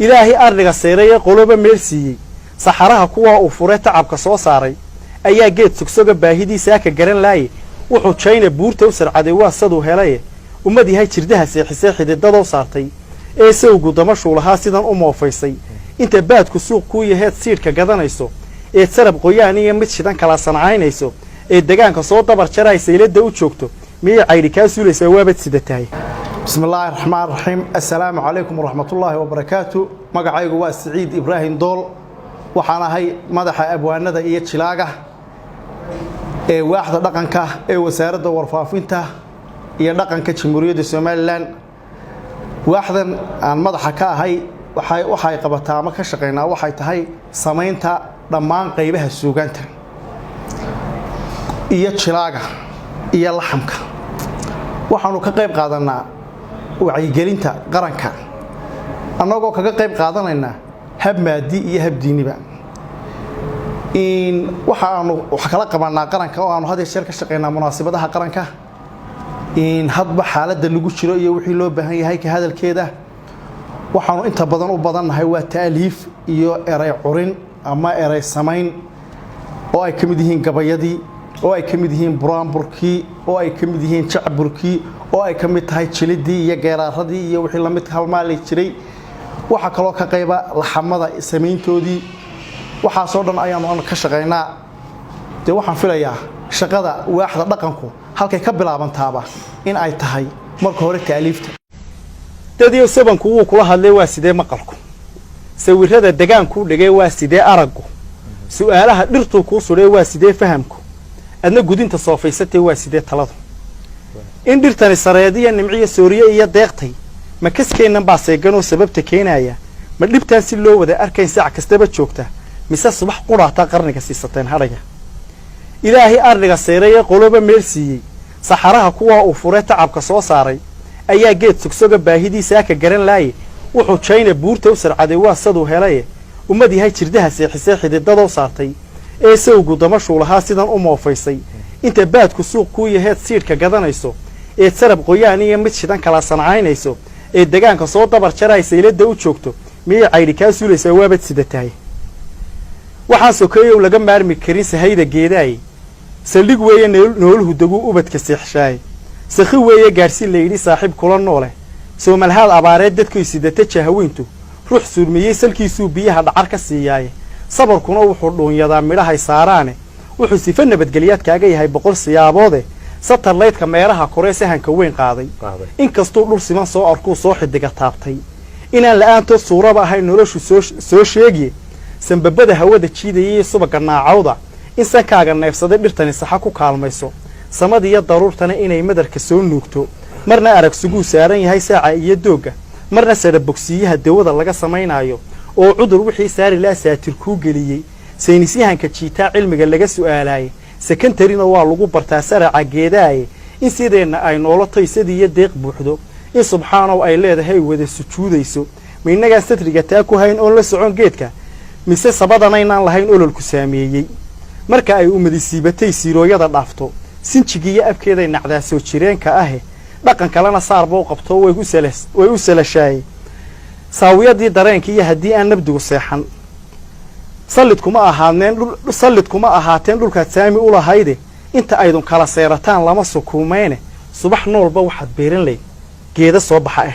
Ilaahay arliga seerayee qoloba meel siiyey, saxaraha kuwaa uu furee tacabka soo saaray ayaa geed sogsoga baahidiisaa ka garan laaye. Wuxuu Jayna buurta u sarcaday waa saduu helaye. Ummad yahay jirdaha seexisee xididadoo saartay ee sawgu damashuu lahaa sidan u moofaysay. Inta baadku suuq kuu yaheed siidhka gadanayso, eed sarab qoyaan iyo mid shidan kala sancaynayso, ee degaanka soo dabar jaray sayladda u joogto, miyay caydhi kaa suulaysaa? Waabad sida tahay. Bismi illaahi raxmaan raxiim. Assalaamu calaykum waraxmatullaahi wabarakaatu. Magacaygu waa Siciid Ibraahim Dool. Waxaan ahay madaxa abwaanada iyo jilaaga ee waaxda dhaqanka ee Wasaaradda Warfaafinta iyo Dhaqanka Jamhuuriyadda Somaliland. Waaxdan aan madaxa ka ahay waxay qabataa ama ka shaqaynaa waxay tahay samaynta dhammaan qaybaha suugaanta iyo jilaaga iyo laxamka. Waxaanu ka qayb qaadanaa wacyigelinta qaranka, annagoo kaga qayb qaadanaynaa hab maadi iyo hab diiniba. Waxa aanu wax kala qabanaa qaranka oo aanu had iyo jeer ka shaqaynaa munaasabadaha qaranka, hadba xaaladda lagu jiro iyo wixii loo baahan yahay ka hadalkeeda. Waxaanu inta badan u badannahay waa ta'liif iyo eray curin ama eray samayn, oo ay ka mid yihiin gabayadii, oo ay ka mid yihiin buraanburkii, oo ay ka mid yihiin jacburkii, oo ay ka mid tahay jilidii iyo geeraaradii iyo wixii lamid halmaali jiray. Waxaa kaloo ka qayba laxamada samayntoodii. Waxaasoo dhan ayaanu ka shaqaynaa. Dee waxaan filayaa shaqada waaxda dhaqanku halkay ka bilaabantaaba in ay tahay marka hore taaliifta. Dadiyo sabanku wuu kula hadlay, waa sidee maqalku? Sawirrada degaankuu dhigay, waa sidee araggu? Su'aalaha dhirtuu kuu sudhay, waa sidee fahamku? Adna gudinta soofaysatay, waa sidee taladu? In dhirtani sareediya nimciyo sooriye iyo deeqtay, ma kaskeennan baa seeganoo sababta keenaya? Ma dhibtaan si loo wada arkayn saac kastaba joogta, mise subax qudhaataa qarniga siisateen hadhaya? Ilaahay arliga seerayee qoloba meel siiyey, saxaraha kuwaa uu furee tacabka soo saaray ayaa geed sogsoga baahidiisaa ka garan laaye. Wuxuu Jayna buurta u sarcaday waa saduu helaye. Ummad yahay jirdaha seexisee xididadoo saartay ee sawgu damashuu lahaa sidan u moofaysay. Inta baadku suuq kuu yaheed siidhka gadanayso, eed sarab qoyaan iyo mid shidan kala sancaynayso, ee degaanka soo dabar jaray sayladda u joogto, miyay caydhi kaa suulaysaa? Waabad sida tahay. Waxaan sokeeyow laga maarmi karin sahayda geedaaye. Saldhig weeye nooluhu deguu ubadka seexshaaye. Sakhi weeye gaadhsi layidhi saaxiib kula noole. Soomalhaad abaareed dadkoy sidata jahaweyntu, ruux suurmiyey salkiisuu biyaha dhacar ka siiyaaye. Sabarkuna wuxuu dhuunyadaa midhahay saaraane. Wuxuu sifo nabadgelyaad kaaga yahay 100 siyaaboode. Satarlaydka meeraha koree sahanka weyn qaaday, inkastuu dhul siman soo arkuu soo xidiga taabtay, inaan la'aantood suuraba ahayn noloshu soo sheegiye. Sambabada hawada jiidaya iyo subagga naacawda in sankaaga neefsaday dhirtani saxa ku kaalmayso, samadiyo daruurtana inay madarka soo nuugto, marna arag suguu saaran yahay saaca iyo doogga, marna sadha bogsiiyaha dawada laga samaynaayo oo cudur wixii saari laa saatir kuu geliyey. Saynisyahanka jiitaa cilmiga laga su'aalaayey, sekontarina waa lagu bartaa saraca geedaaye. In sideenna ay noolo taysadiiyo deeq buuxdo, in subxaanow ay leedahay wada sujuudayso, ma innagaan satriga taa ku hayn oon la socon geedka, mise sabadanaynaan lahayn ololku saameeyey? Marka ay ummadi siibatay siirooyada dhaafto, sinjigiiyo abkeeday nacdaa soo jireenka ahe. Dhaqan kalena saarba u qabto way u salashaaye. Saawiyadii dareenka iyo haddii aan nabdigu seexan, sallid kuma ahaateen dhulkaad saami u lahayde. Inta aydun kala seerataan lama sukuumeyne. Subax noolba waxaad beeran layd geeda soo baxa ah.